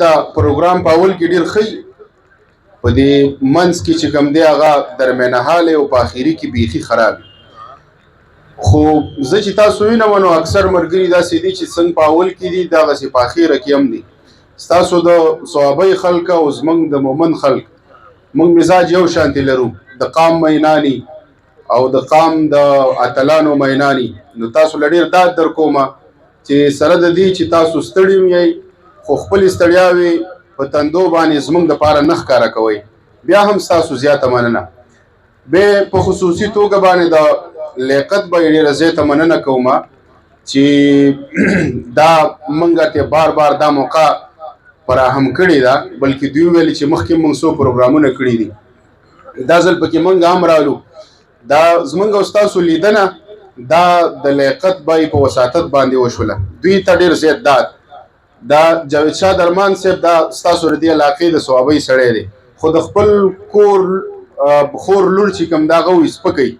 دا پروګرام په اول کې ډیر ښه، په دې منځ کې چې کوم دی هغه درمیانه حال او په اخري کې بیخي خراب. خو زه چې تاسو وینم نو اکثر مرګري داسې دي چې څنګه په اول کې دي دغسې په اخیره کې هم دي. ستاسو د صوابۍ خلک او زمونږ د مومند خلک، موږ مزاج یو شانتې لرو، د قام مینانی او د قام د اتلانو مینانی. نو تاسو له ډېر داد در کومه چې سره د دې چې تاسو ستړي یئ خو خپلې ستړیاوې په تندو باندې زمونږ دپاره نه ښکاره کوئ. بیا هم ستاسو زیاته مننه. به په خصوصي توګه باندې د لیاقت به ډېره زیاته مننه کوم چې دا مونږ ته بار بار دا موقع فراهم کړې ده، بلکې دوی ویل چې مخکې مونږ څو پروګرامونه کړي دي، دا ځل پکې مونږ هم رالو. دا زمونږ او ستاسو لیدنه دا د لیاقت بای په وساطت باندې وشوله، دوی ته ډېر زیات داد. دا جاوید شاه درمان صاحب دا ستاسو د دې علاقې د صوابۍ سړی دی، خو د خپل کور خور لور چې کوم دغه وي سپکوي،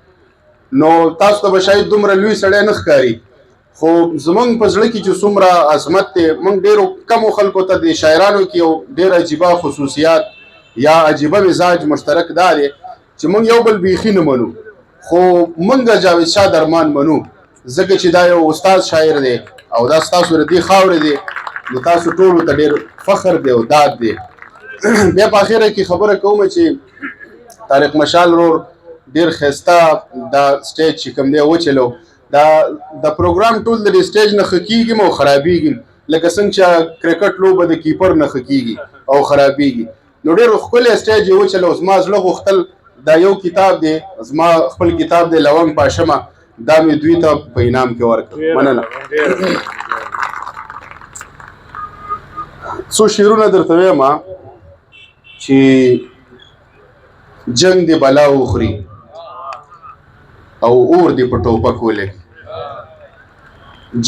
نو تاسو ته به شاید دومره لوی سړی نه ښکاري، خو زمونږ په زړه کې چې څومره عظمت دی، مونږ ډېرو کمو خلکو ته د شاعرانو کې یو ډېر عجیبه خصوصیات یا عجیبه مزاج مشترک دا دی چې مونږ یو بل بیخي نه منو، خو مونږ جاوید شاه درمان منو، ځکه چې دا یو استاد شاعر دی او دا ستاسو د دې خاورې دی، نو تاسو ټولو ته ډېر فخر دی او داد دی. بیا په اخره کې خبره کوم چې طارق مشال رور ډېر ښایسته دا سټیج چې کوم دی وچلو، دا د پروګرام ټول د سټیج نه ښه کېږي او خرابېږي، لکه څنګه چې کرکټ لوبه د کیپر نه ښه کېږي او خرابېږي. نو ډېر ښکلی سټیج یې وچلو. زما زړه غوښتل دا یو کتاب دی، زما خپل کتاب دی لونګ پاشمه، دا مې دوی ته په انعام کې ورکړ. مننه. څو شعرونه درته وایم چې جنگ دی بلا وخوري او اور دی په ټوپک ولګي،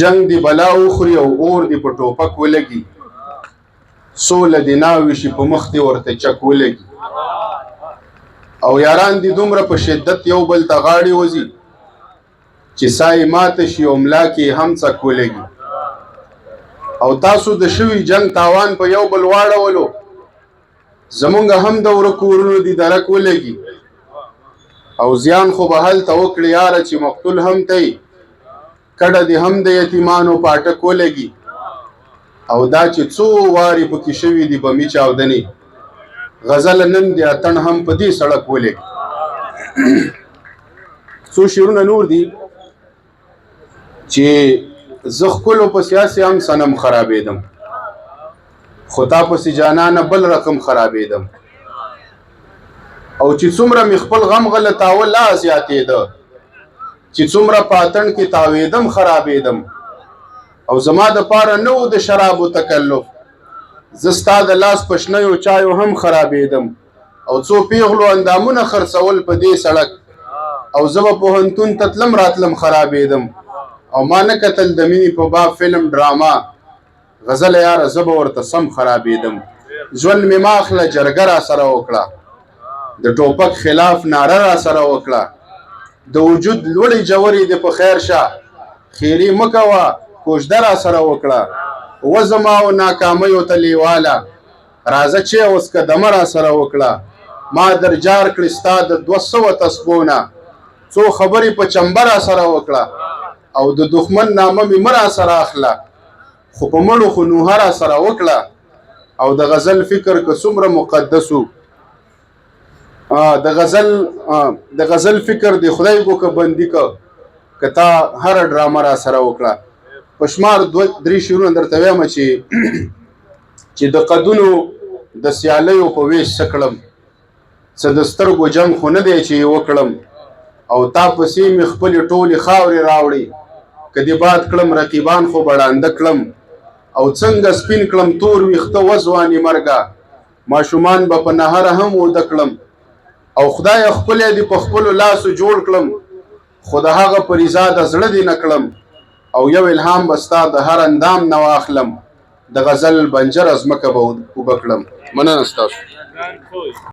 جنگ دی بلا وخوري او اور دی په ټوپک ولګي، سوله دې ناوې شي په مخ دې ورته چک ولګي، او یاران دې دومره په شدت یو بل ته غاړې وځي چې سا یې ماته شي او ملا کې هم څک ولګي، او تاسو د شوي جنگ تاوان په یو بل واړولو، زمونږ هم د ورکو ورونو دي درک ولګي، او زیان خو به هلته وکړي یاره چې مقتول هم ته یې، کډه دې هم د یتیمانو پاټک ولګي، او دا چې څو وارې پکې شوي دي بمي چاودنې، غزل نن دې اتڼ هم په دې سړک ولګي. څو شعرونه نور دي چې زه ښکلو په سیاسي هم صنم خرابېدم، خو تا پسې جانانه بل رقم خرابېدم، او چې څومره مې خپل غم غلطاوه لا زیاتېده، چې څومره په اتڼ کې تاوېدم خرابېدم، او زما د پاره نه و د شرابو تکلف، زه ستا د لاس په شنیو چایو هم خرابېدم، او څو پیغلو اندامونه خرڅول په دې سړک، او زه به پوهنتون ته تلم راتلم خرابېدم، او ما نه کتل د مینې په باب فلم ډرامه، غزل یاره زه به ورته سم خرابېدم. ژوند مې ما اخله جرګه را سره وکړه، د ټوپک خلاف ناره را سره وکړه، د وجود لوړې ژورې دې په خیر شه، خیرې مه کوه کوژده را سره وکړه، وزما او ناکامیو ته لیواله، راځه چې اوس که دمه را سره وکړه، ما در جار کړې ستا د 200 تسبو نه، څو خبرې په چمبه را سره وکړه، او د دښمن نامه مې مه را سره اخله، خو په مړو خو نوحه را سره وکړه، او د غزل فکر که څومره مقدس و، د غزل فکر دی خدای کو که بندي که که تا هره ډرامه را سره وکړه. په شمار 2-3 شعرونه درته وایم چې د قدونو د سیالیو په ویش څه کړم، څه د سترګو جنګ خو نه دی چې یې وکړم، او تا پسې مې خپلې ټولې خاورې راوړې، که دې باد کړم رقیبان خو به ړانده کړم، او څنګه سپین کړم تور ویښته وځواني مرګه، ماشومان به په نهره هم اوده کړم، او خدای ښکلی دې په خپلو لاسو جوړ کړم، خو د هغه په رضا د زړه دې نه کړم، او یو الهام به ستا د هر اندام نه واخلم، د غزل بنجره ځمکه به اوبه کړم. مننه ستاسو.